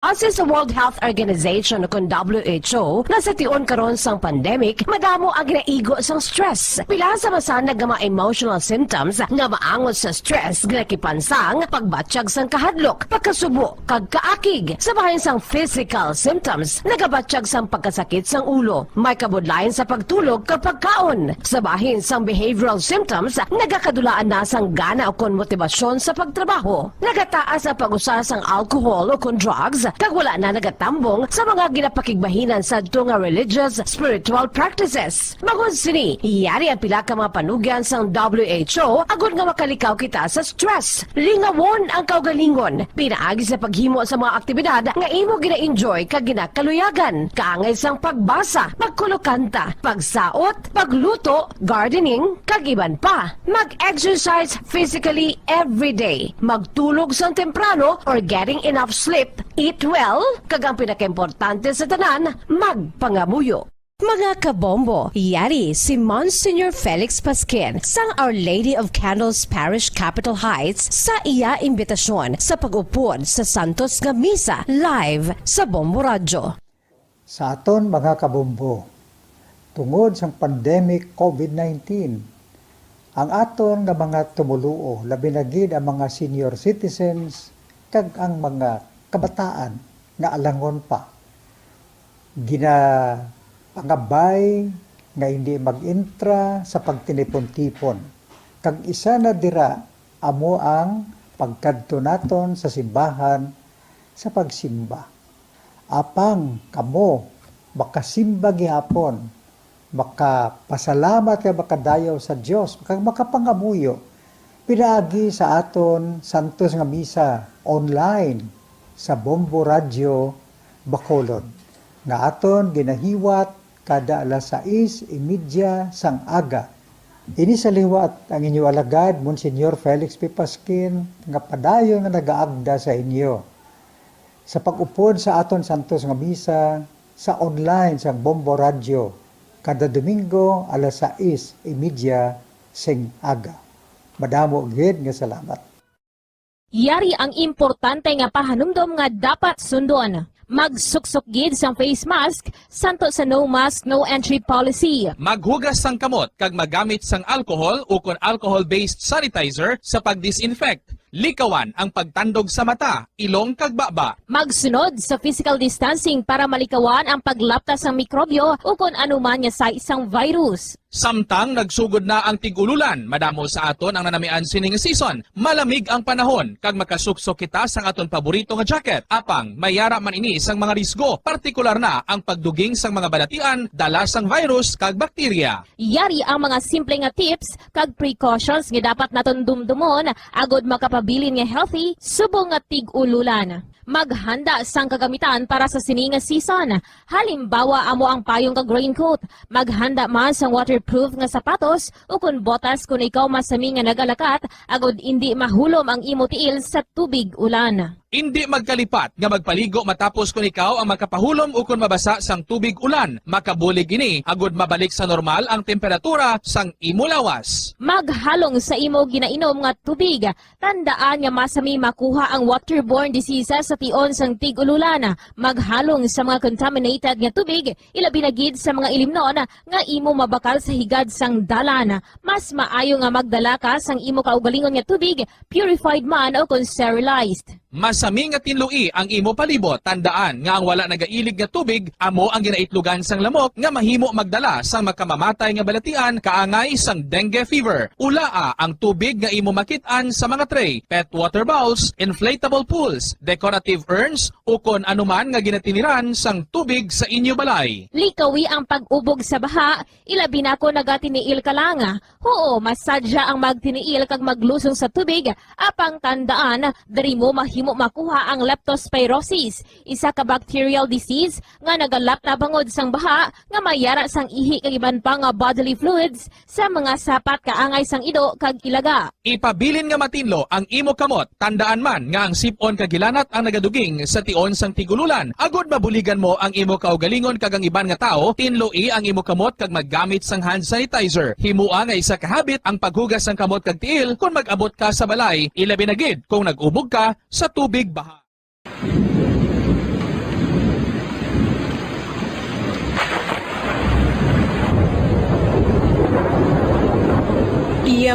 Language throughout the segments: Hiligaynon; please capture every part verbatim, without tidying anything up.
Agi sa World Health Organization, kun W H O, nga sa tion karon sang pandemic, madamo ang ginaigo sang stress. Pila sa masanag nga mga emotional symptoms nga maangot sa stress nga nakipansang, pagbatyag sang kahadlok, pagkasubo, kag kaakig. Sa bahin sang physical symptoms, nagabatyag sang pagkasakit sang ulo, may kabudlayan sa pagtulog kag pagkaon. Sa bahin sang behavioral symptoms, nagakadulaan na sang gana ukon motibasyon sa pagtrabaho. Nagataas ang pag-usa sang alcohol ukon drugs, kag wala na nagatambong sa mga ginapakigbahinan sadto nga religious, spiritual practices. Bangod sini, yari ang pila ka mga panugyan sang W H O agod nga makalikaw kita sa stress. Lingawon ang kaugalingon pinaagi sa paghimo sa mga aktibidad nga imo gina-enjoy kag ginakaluyagan, kaangay sang pagbasa, pagkulokanta, pagsaot, pagluto, gardening, kag iban pa. Mag-exercise physically every day. Magtulog sang temprano or getting enough sleep. Eat well, kag ang pinakaimportante sa tanan, magpangamuyo. Mga kabombo, yari si Monsignor Felix Pasquin sang Our Lady of Candles Parish, Capitol Heights, sa iya imbitasyon sa pag-upod sa Santos nga Misa live sa Bombo Radyo. Sa aton mga kabombo, tungod sang pandemic COVID nineteen, ang aton nga mga tumoluo, labi na gid ang mga senior citizens kag ang mga kabataan nga alangon pa, ginapangabay nga hindi mag-entra sa pagtinipon-tipon, kag isa na dira amo ang pagkadto naton sa simbahan sa pagsimba. Apang kamo makasimba gihapon, makapasalamat kag makadayaw sa Dios, kag makapangamuyo pinaagi sa aton santos nga misa online sa Bombo Radyo Bacolod, nga aton ginahiwat kada alas sais y media sang aga. Ini sa liwat ang inyo alagad, Monsignor Felix P. Pasquin, nga padayon nga nagaagda sa inyo sa pag-upod sa aton santos nga misa sa online sang Bombo Radyo kada Domingo alas sais y media sing aga. Madamo gid nga salamat. Yari ang importante nga pahanumdom nga dapat sundon. Magsuksok gid sang face mask, santo sa no mask, no entry policy. Maghugas sang kamot kag magamit sang alcohol ukon alcohol-based sanitizer sa pag-disinfect. Likawan ang pagtandog sa mata, ilong kag baba. Magsunod sa physical distancing para malikawan ang paglapta sang mikrobyo ukon anuman nga sais sang virus. Samtang nagsugod na ang tig-ululan, madamo sa aton ang nanamian sining season. Malamig ang panahon, kag makasuksok kita sang aton paborito nga jacket. Apang, may yara man ini sang mga risgo, partikular na ang pagduging sang mga balatian, dala sang virus kag bakterya. Yari ang mga simple nga tips kag precautions nga dapat naton dumdumon agod makapabilin nga healthy subong nga tig-ululan. Maghanda sang kagamitan para sa sini nga season. Halimbawa, amo ang payong kag raincoat. Maghanda man sang waterproof nga sapatos ukon botas kon ikaw masami nga nagalakat, agod indi mahulom ang imo tiil sa tubig ulan. Indi magkalipat nga magpaligo matapos kon ikaw ang makapahulom ukon mabasa sang tubig ulan. Makabulig ini agod mabalik sa normal ang temperatura sang imo lawas. Maghalong sa imo ginainom nga tubig. Tandaan nga masami makuha ang waterborne diseases sa tion sang tig-ululan. Maghalong sa mga contaminated nga tubig, ilabi na gid sa mga ilimnon nga imo mabakal sa higad sang dalan. Mas maayo nga magdala ka sang imo kaugalingon nga tubig, purified man o kon sterilized. Masami nga tinloi ang imo palibot. Tandaan nga ang wala nagailig nga tubig amo ang ginaitlogan sang lamok nga mahimo magdala sang makamamatay nga balatian kaangay sang dengue fever. Ulaa ang tubig nga imo makit-an sa mga tray, pet water bowls, inflatable pools, decorative urns, ukon anuman nga ginatiniran sang tubig sa inyo balay. Likawi ang pag-ubog sa baha, ilabi na kon nagatiniil ka lang. Huo, masadya ang magtiniil kag maglusong sa tubig, apang tandaan, diri mo mahimo makuha ang leptospirosis, isa ka bacterial disease nga nagalapta bangod sang baha nga may yara sang ihi kag iban pa nga bodily fluids sa mga sapat kaangay sang ido kag ilaga. Ipabilin nga matinlo ang imo kamot. Tandaan man nga ang sip-on kag hilanat ang nagaduging sa tion sang tig-ululan. Agod mabuligan mo ang imo kaugalingon kag ang iban nga tawo, tinloi ang imo kamot kag maggamit sang hand sanitizer. Himoa nga isa ka habit ang paghugas sang kamot kag tiil kon mag-abot ka sa balay, ilabi na gid kon nag-ubog ka sa tubig baha.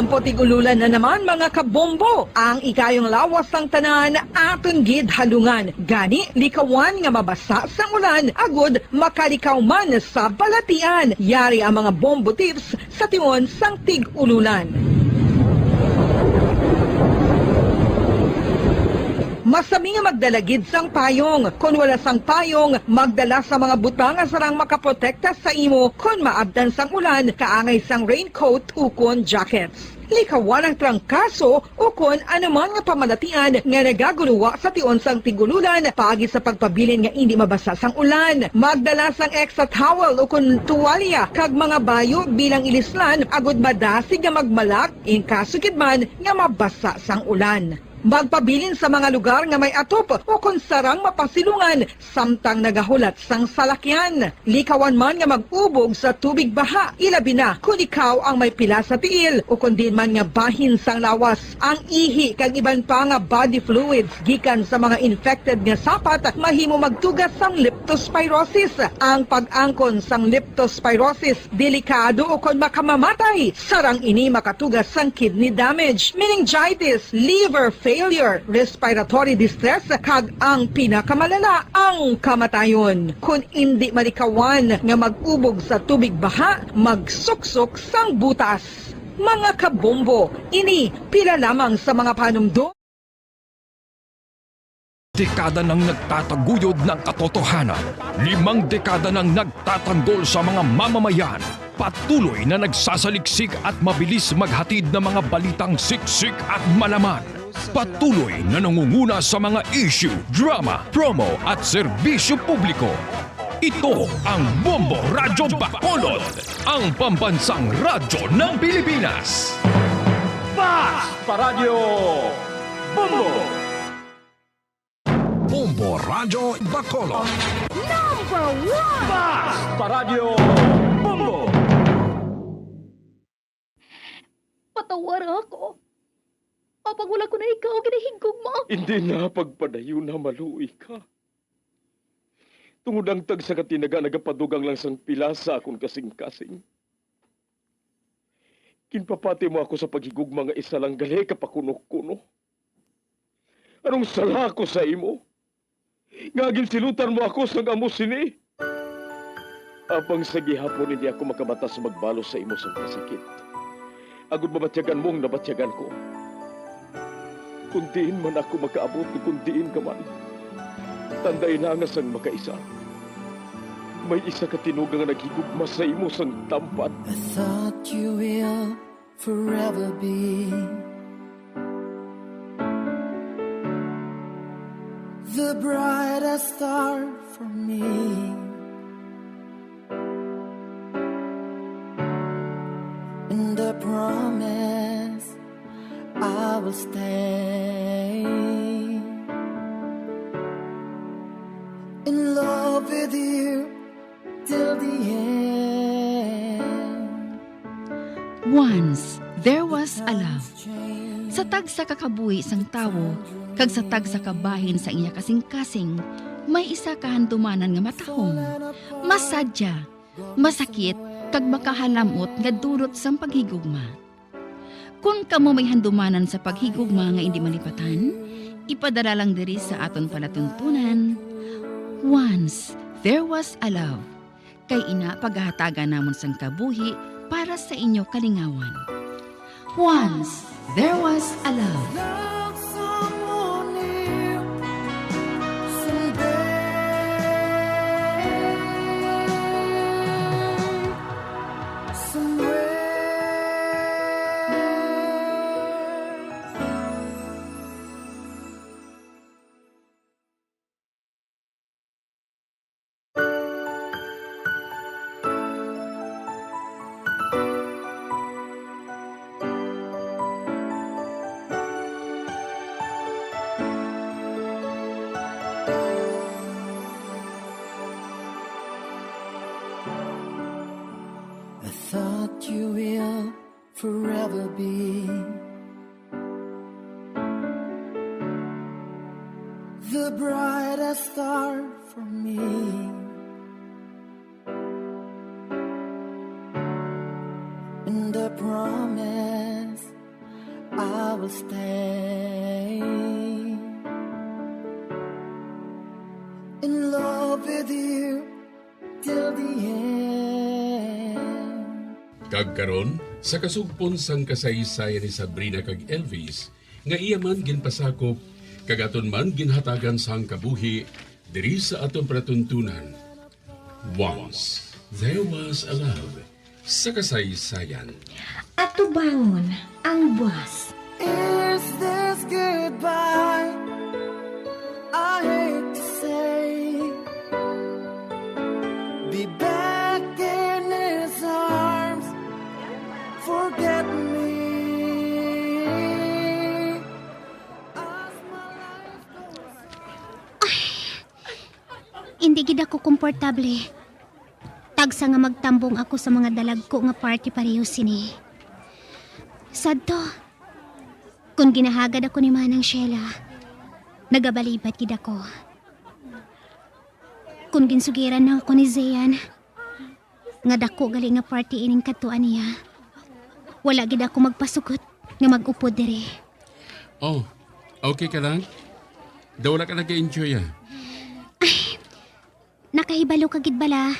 Putig-ululan na naman, mga kabombo. Ang ikayong lawas sang tanan aton gid halungan. Gani, likawan nga mabasa sang ulan agud makalikaw man sa balatian. Yari ang mga bombo tips sa tion sang tig-ululan. Masami nga magdala gid sang payong. Kon wala sang payong, magdala sa mga butang nga sarang makaprotekta sa imo kon maabtan sang ulan, kaangay sang raincoat ukon jackets. Likawan ang trangkaso ukon anuman nga pamalatian nga nagaguluwa sa tion sang tig-ululan paagi sa pagpabilin nga indi mabasa sang ulan. Magdala sang extra towel ukon tuwalya kag mga bayo bilang ilislan agud madasig nga magmalak in kaso gid man nga mabasa sang ulan. Magpabilin sa mga lugar nga may atop ukon sarang mapasilungan samtang nagahulat sang salakyan. Likawan man nga mag-ubog sa tubig baha, ilabi na kon ikaw ang may pila sa tiil ukon diin man nga bahin sang lawas. Ang ihi kag iban pa nga body fluids gikan sa mga infected nga sapat mahimo magtuga sang leptospirosis. Ang pag-angkon sang leptospirosis delikado ukon makamamatay. Sarang ini makatuga sang kidney damage, meningitis, liver failure, respiratory distress, kag ang pinakamalala, ang kamatayon. Kon indi malikawan nga mag-ubog sa tubig baha, magsuksok sang butas. Mga kabombo, ini pila lamang sa mga panumdom. Dekada nang nagtataguyod ng katotohanan. Limang dekada nang nagtatanggol sa mga mamamayan. Patuloy na nagsasaliksik at mabilis maghatid ng mga balitang siksik at malaman. Patuloy na nangunguna sa mga issue, drama, promo at serbisyo publiko. Ito ang Bombo Radyo Bacolod, ang pambansang radyo ng Pilipinas. Fast pa Radyo Bombo! Bombo Radyo Bacolod. Number one! Fast pa Radyo Bombo! Patawara ako. Apang wala ko na ikaw ginahigugma. Hindi na pagpadayon na maluoy ka. Tungod ang tagsa ka tinaga nagapadugang lang sang pila sa akon kasing-kasing. Ginpapati mo ako sa paghigugma nga isa lang gali ka pakuno-kuno. Anong sala ko sa imo? Nga ginsilutan mo ako sang amo sini? Apang sa gihapon hindi ako makabatas magbalos sa imo sang kasakit. Agud mabatyagan mo ang nabatyagan ko. Kun diin man ako makaabot, kun diin ka man, tandai lang nga sang makaisa, may isa ka tinuga nga naghigugma sa imo sang tampad. I thought you will forever be the brightest star for me. And I promise I will stay in love with you till the end. Once there was a love. Sa tagsa ka kabuhi sang tawo kag sa tagsa ka bahin sa iya kasing-kasing, may isa ka handumanan nga matahom, masadya, masakit, kag makahalamot nga dulot sang paghigugma. Kon kamo may handumanan sa paghigugma nga indi malipatan, ipadala lang diri sa aton palatuntunan, Once There Was a Love. Kay ina pagahatagan namon sang kabuhi para sa inyo kalingawan. Once there was a love. Love someone new someday. Somewhere. I thought you will forever be the brightest star for me. And I promise I will stay in love with you till the end. Kag karon, sa kasugpon sang kasaysayan ni Sabrina kag Elvis, nga iya man ginpasakop, kag aton man ginhatagan sang kabuhi diri sa aton palatuntunan. Once There Was a Love sa kasaysayan. Atubangon ang buas. Is this goodbye? I hate to say. Be back in his arms. Forget me. As my life goes. Hindi gid ako komportable. Tagsa nga magtambong ako sa mga dalagko nga party pareho sini. Sadto, kung ginahagad ako ni Manang Sheila, nagabalibad gid ako. Kung ginsugiran na ako ni Zean, nga dako gali nga party ining kadtuan niya, wala gid ako magpasugot nga mag-upod diri. Oh, okay ka lang? Daw wala ka nag-enjoy, ah. Nakahibalo ka gid bala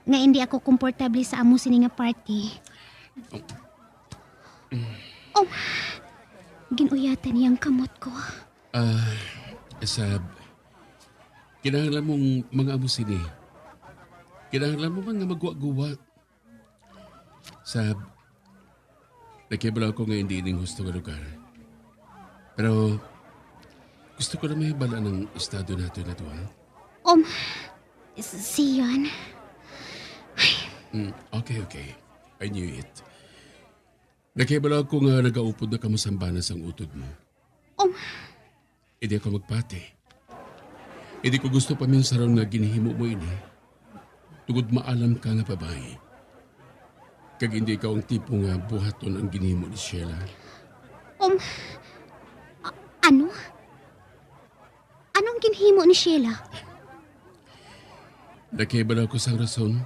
nga hindi ako komportable sa amo sini nga party? Oh, gin-uyatan niya ang kamot ko. Ah, Sab, kinahanglan mong mga amo sini. Kinahanglan mo man nga magguwa-guwa. Sab, nakibalo ko nga hindi ining husto nga lugar. Pero gusto ko na mahibal-an ang estado nato nga duha. Um, s- Sian. Mm, okay, okay. I knew it. Nakibalo ko nga nagaupod na kamo sa bana sang utod mo. Um, Hindi ako magpati. Hindi ko gusto paminsaron nga ginhimo mo ini. Tungod maalam ka nga babayi. Kag hindi ikaw ang tipo nga buhaton ang ginhimo ni Sheila. Um, a- ano? Anong ginhimo ni Sheila? Nakahibalo ko sang rason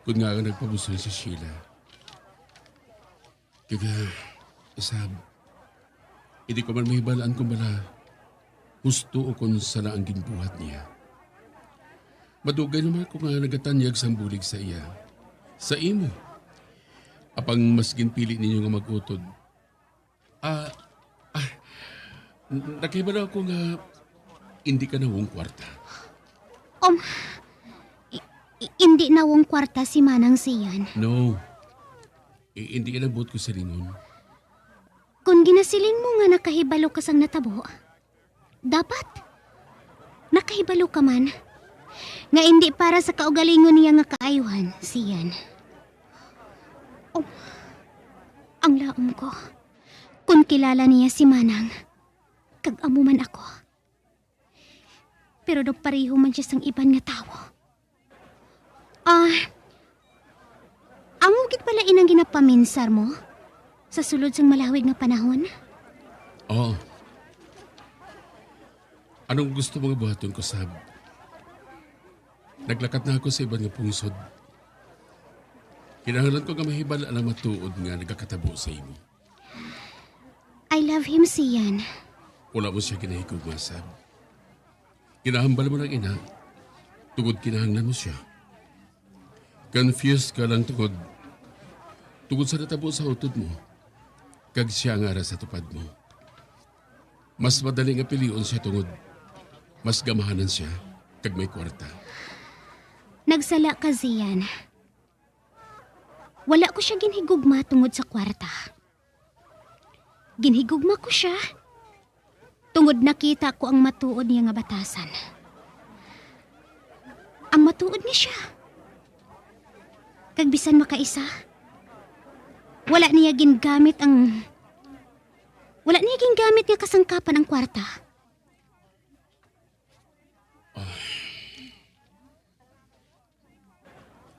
kung nga nagpabuson si Sheila. Kag, ah, Sab, hindi ko man mahibal-an kung bala husto o kung sala ang ginbuhat niya. Madugay naman ako nga nagatanyag sang bulig sa iya, sa imo. Apang mas ginpili ninyo nga mag-utod. Ah, ah, nakahibalo ako nga hindi ka nawong kwarta. Um, i- i- hindi nawong kwarta si Manang Sian. No. I- hindi ka nagbuot ko silingon. Kung ginasiling mo nga nakahibalo ka sang natabo, dapat nakahibalo ka man nga indi para sa kaugalingon niya nga kaayuhan, Sian. Oh, ang laom ko, kung kilala niya si Manang, kag amo man ako. Pero daw pareho man siya sang iban nga tawo. Ah, amo gid bala inang ginapaminsar mo sa sulod sang malahwig nga panahon? Oo. Anong gusto mo nga buhaton ko, Sab? Naglakat na ako sa iban nga pungsod. Kinahanglan ko nga mahibal-an ang matuod nga nagakatabo sa imo. I love him, Sian. Wala mo siya ginahigugma, Sab. Ginahambal mo lang ina, tungod kinahanglan mo siya. Confused ka lang tungod, tungod sa natabo sa utod mo, kag siya nga ara sa tupad mo. Mas madali nga pilion siya tungod mas gamhanan siya kag may kwarta. Nagsala ka, Sian. Wala ko siya ginhigugma tungod sa kwarta. Ginhigugma ko siya tungod nakita ko ang matuod niya nga batasan. Ang matuod ni siya. Kag bisan makaisa, wala niya gingamit ang, wala niya gingamit nga kasangkapan ang kwarta.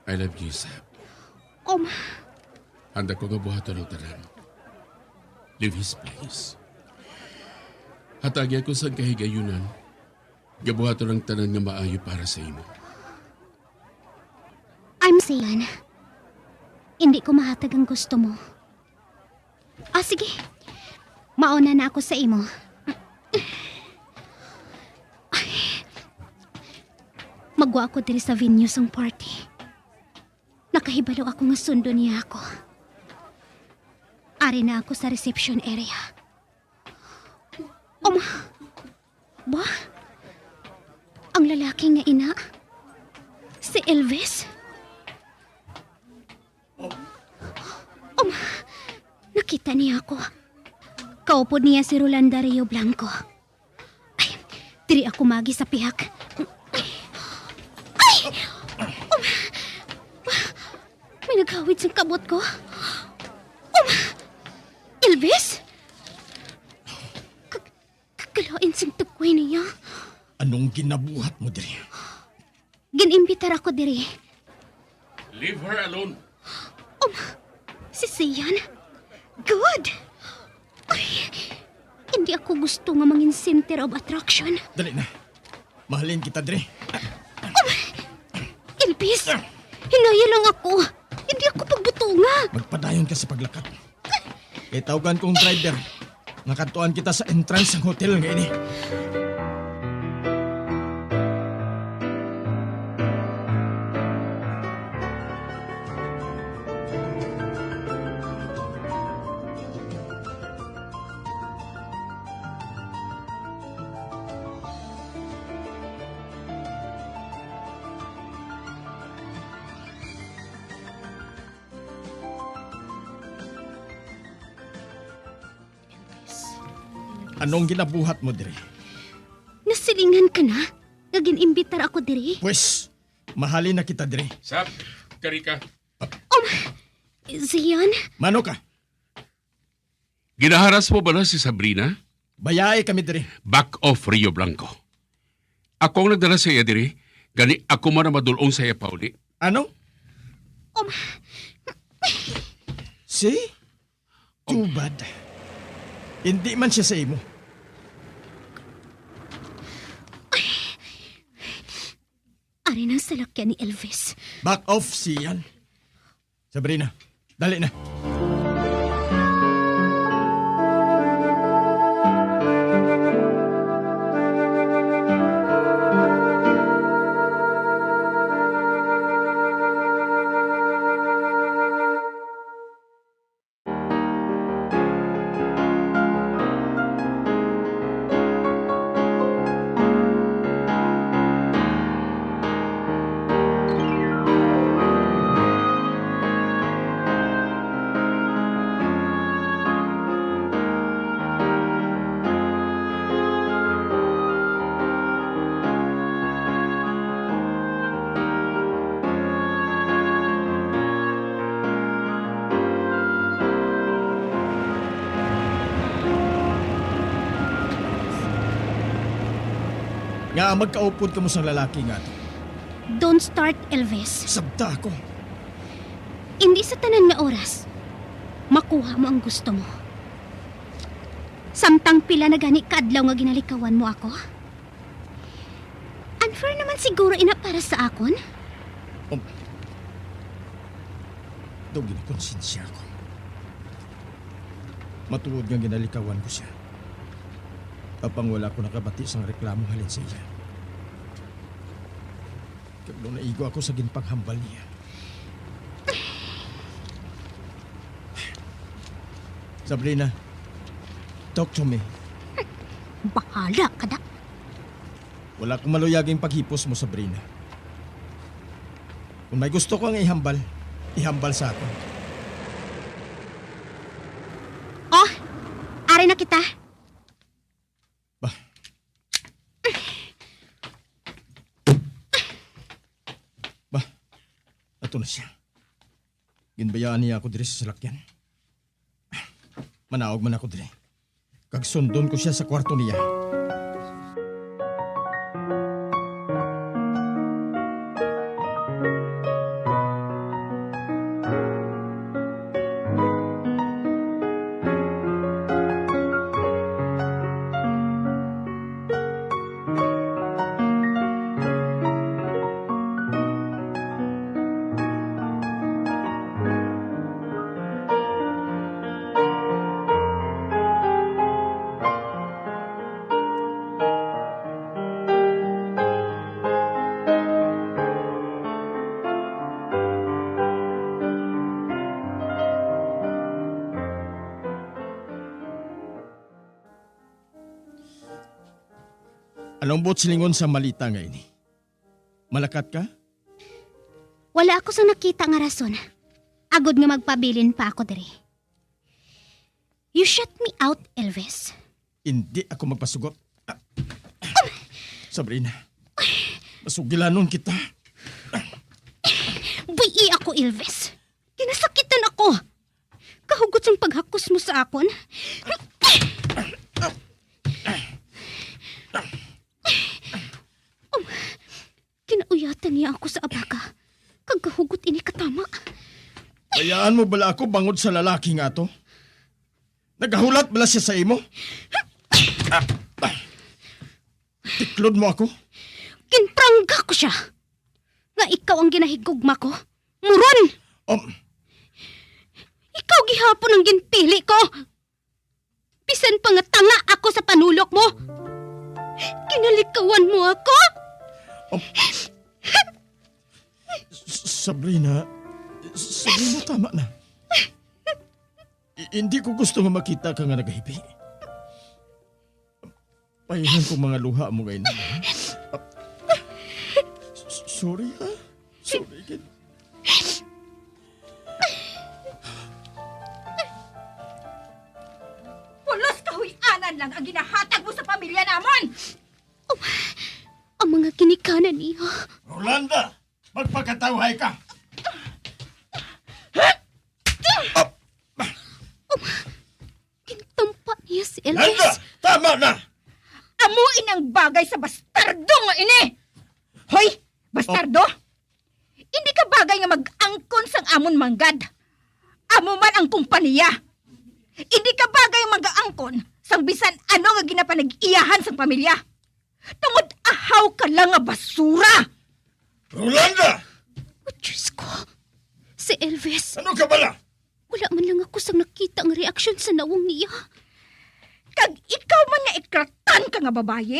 I love you, Sab. Um, Handa ko nga buhaton ang tanan. Leave his place. Hatagi ako sang kahigayunan nga buhaton ang tanan nga maayo para sa imo. I'm Sian. Hindi ko mahatag ang gusto mo. Ah, sige. Mauna na ako sa imo. Magwa ako diri sa venue sang party. Nakahibalo ako nga sundon niya ako. Ari na ako sa reception area. Um, ba? Ang lalaki nga ina? Si Elvis? Um, nakita niya ako. Kaupod niya si Rolanda Rio Blanco. Ay, diri ako magi sa pihak. Ay! Um, may naghawid sa kabot ko. Um, Elvis? Kag-, kagalain sing tukoy niya. Anong ginabuhat mo diri? Gin-imbitar ako diri. Leave her alone. Um, si Sian? Good! Ay, hindi ako gusto nga mangin center of attraction. Dali na. Mahalin kita diri. Um, Elvis, hinaya lang ako. Hindi ako pagbutonga. Magpadayon ka sa paglakat. Kay tawgan kong driver. Nakadtuan kita sa entrance sang hotel nga ini. Anong ginabuhat mo diri? Nasilingan ka na nga gin-imbitar ako diri? Pwes, mahalin na kita diri. Sab, kari ka. Um, Zion? Mano ka? Ginaharas mo bala si Sabrina? Bayae kami diri. Back off, Rio Blanco. Ako ang nagdala sa iya diri, gani ako man ang madul-ong sa iya pauli. Ano? Um, See? Too bad. Hindi man siya sa imo. Ari na ang salakyan ni Elvis. Back off, Sian. Sabrina, dali na. Nga magkaupod kamo sang lalaki nga ato? Don't start, Elvis. Sabta ako. Hindi sa tanan nga oras makuha mo ang gusto mo. Samtang pila na gani ka adlaw nga ginalikawan mo ako? Unfair naman siguro ina para sa akon. Um, daw ginakonsensya ako. Matuod nga ginalikawan ko siya. Apang wala ko nakabati sang reklamo halin sa iya. Kag daw naigo ako sa ginpanghambal niya. Sabrina, talk to me. Bahala ka na. Wala ko maluyag ang paghipos mo, Sabrina. Kung may gusto ko nga ihambal, ihambal sa akon. Oh, ari na kita. Bah. Bah, ato na siya. Ginbayaan niya ako diri sa salakyan. Manaog man ako diri. Kag sundon ko siya sa kwarto niya. Ambot silingon sa malita nga ini. Malakat ka? Wala ako sang nakita nga rason agod nga magpabilin pa ako diri. You shut me out, Elvis. Hindi ako magpasugot. Sabrina, masugilanon kita. Buyi ako, Elvis. Ginasakitan ako. Kahugot sang paghakos mo sa akon. Um, kinauyatan niya ako sa abaga. Kag kahugot ini katama. Bayaan mo bala ako bangod sa lalaki nga to? Nagahulat bala siya sa imo? Tiklod mo ako? Ginprangga ko siya. Nga ikaw ang ginahigugma ko. Muron! Um, Ikaw gihapon ang ginpili ko. Bisan pa nga tanga ako sa panulok mo, kinalikawan mo ako. Um, S-, Sabrina, Sabrina, tama na. I-, hindi ko gusto nga makita ka nga nagahibi. Pahilan ko mga luha mo ngayon. Ah, s-, sorry, ha? Sorry, kid. Pulos kahuy-anan lang ang ginahatag mo sa pamilya namon! Ang mga ginikanan niya. Rolanda, magpakatawhay ka! Gintampa niya si Elvis. Landa! Tama na! Amo ini ang bagay sa bastardo nga ini! Hoy, bastardo! Hindi ka bagay nga mag-angkon sang amon manggad. Amo man ang kompanya. Hindi ka bagay nga mag-angkon sang bisan ano nga ginapanag-iyahan sang pamilya. Tungod ahaw ka lang nga basura! Rolanda! Oh, Diyos ko. Si Elvis. Ano ka bala? Wala man lang ako sang nakita nga reaksyon sa nawong niya. Kag ikaw man nga ikratan ka nga babayi,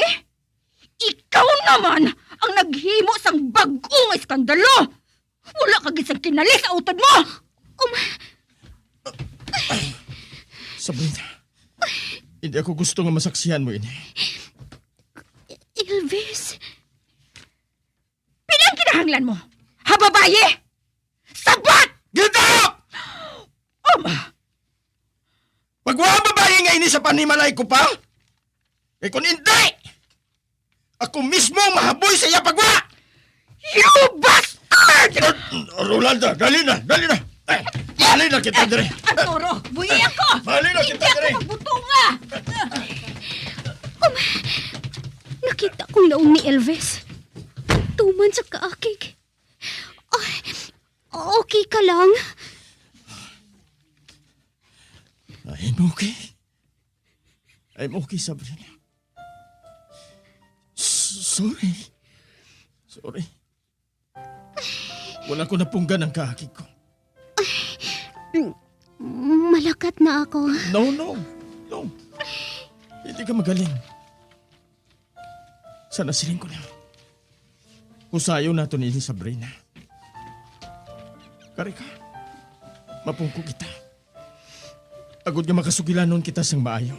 ikaw naman ang naghimo sang bag-o nga iskandalo. Wala ka gid sang kinali sa utod mo! Um, Sabrina, hindi ako gusto nga masaksihan mo ini. Elvis. Pila ang kinahanglan mo? Ha, babayi? Sabat! Gita! Ama! Pagwa ang babayi nga ini sa panimalay ko pa? Kay kung hindi, ako mismo ang mahaboy sa iya pagwa! You bastard! Ro-, Rolanda, dali na, dali na! Eh, dali na kita dire! Arturo, buhi ako! Dali na kita dire! Hindi ako magbutunga! Um, nakita kong nawong ni Elvis. Tuman sa kaakig. Ay, okay ka lang? I'm okay. I'm okay, Sabrina. S-, sorry. Sorry. Wala ko napunggan ang kaakig ko. Malakat na ako. No, no, no. Hindi ka magaling. Sana siling ko na. Kusayon nato ni Sabrina. Kari ka, mapungko kita. Agod nga makasugilanon kita sang maayo.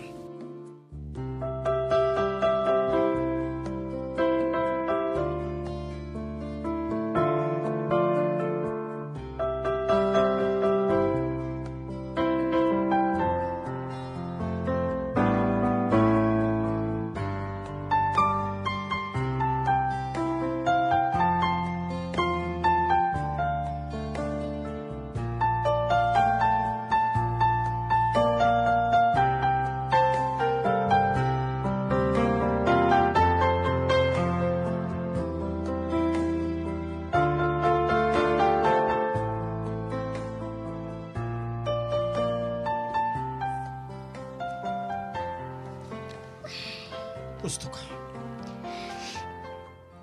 Gusto ka.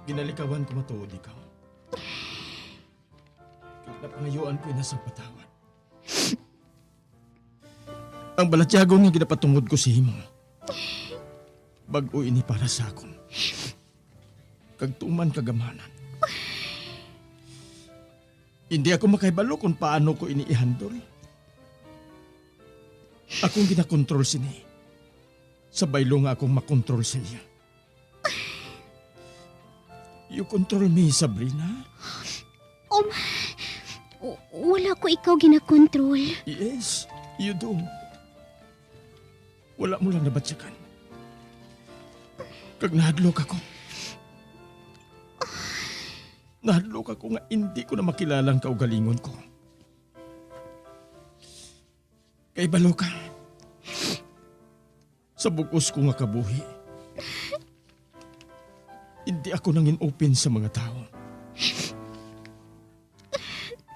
Ginalikawan ko matuod ikaw. Napangayuan ko na sang patawad. Ang balatyagon nga ginapatungod ko sa imo, bag-o ini para sa akon, kag tuman kagamanan. Hindi ako makahibalo kung paano ko ini i-handle. Akong ginakontrol sini, sa baylo nga akong makontrol sa iya. You control me, Sabrina? Um, w- wala ko ikaw ginakontrol. Yes, you do. Wala mo lang nabatyagan. Kag nahadlok ako. Nahadlok ako nga hindi ko na makilala ang kaugalingon ko. Kay balo ka, sa bug-os ko nga kabuhi, hindi ako nangin-open sa mga tawo.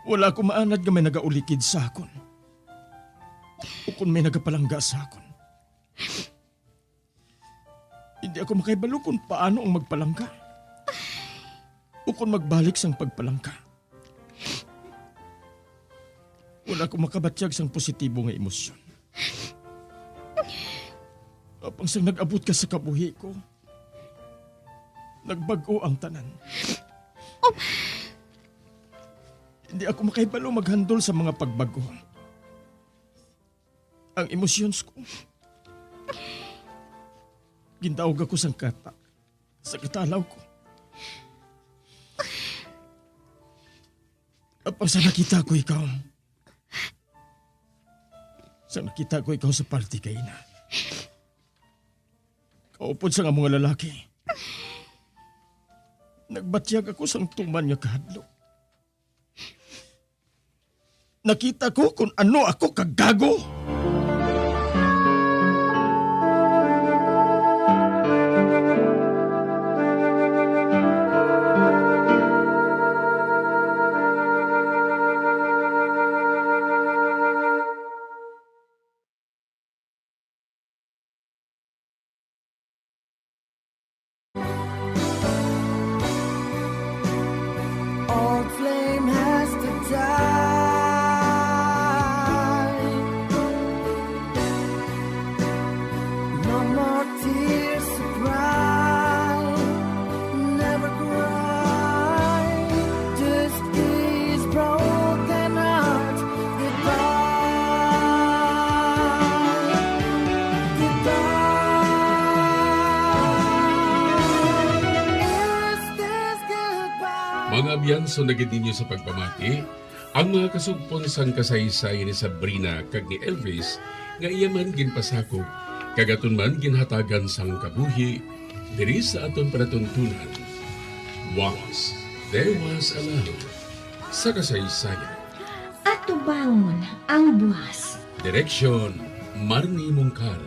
Wala ako maanad nga may nagaulikid sa akon, o kon may nagapalangga sa akon. Hindi ako makahibalo kung paano ang magpalangga o kung magbalik sang pagpalangga. Wala ko makabatyag sang positibo nga emosyon. Apang sang nag-abot ka sa kabuhi ko, nagbag-o ang tanan. Um. Hindi ako makahibalo maghandol sa mga pagbago. Ang emotions ko, gintawag ako sang kata, sa katalaw ko. Apang sa nakita ko ikaw, sa nakita ko ikaw sa party kay ina, kaupod sa nga mga lalaki, nagbatyag ako sang tuman nga kahadlok. Nakita ko kung ano ako kagago. Old flame has to die. No more tears to cry. Never cry. Just these broken hearts. Goodbye. Goodbye. Is this goodbye? Mga abyan, sundagid ninyo sa pagpamati ang mga kasugpon sang kasaysayan ni Sabrina kag ni Elvis nga iya man ginpasakop kag aton man ginhatagan sang kabuhi diri sa aton palatuntunan. Once there was a love sa kasaysayan. Atubangon ang buwas. Direksyon, Marnie Mungkal.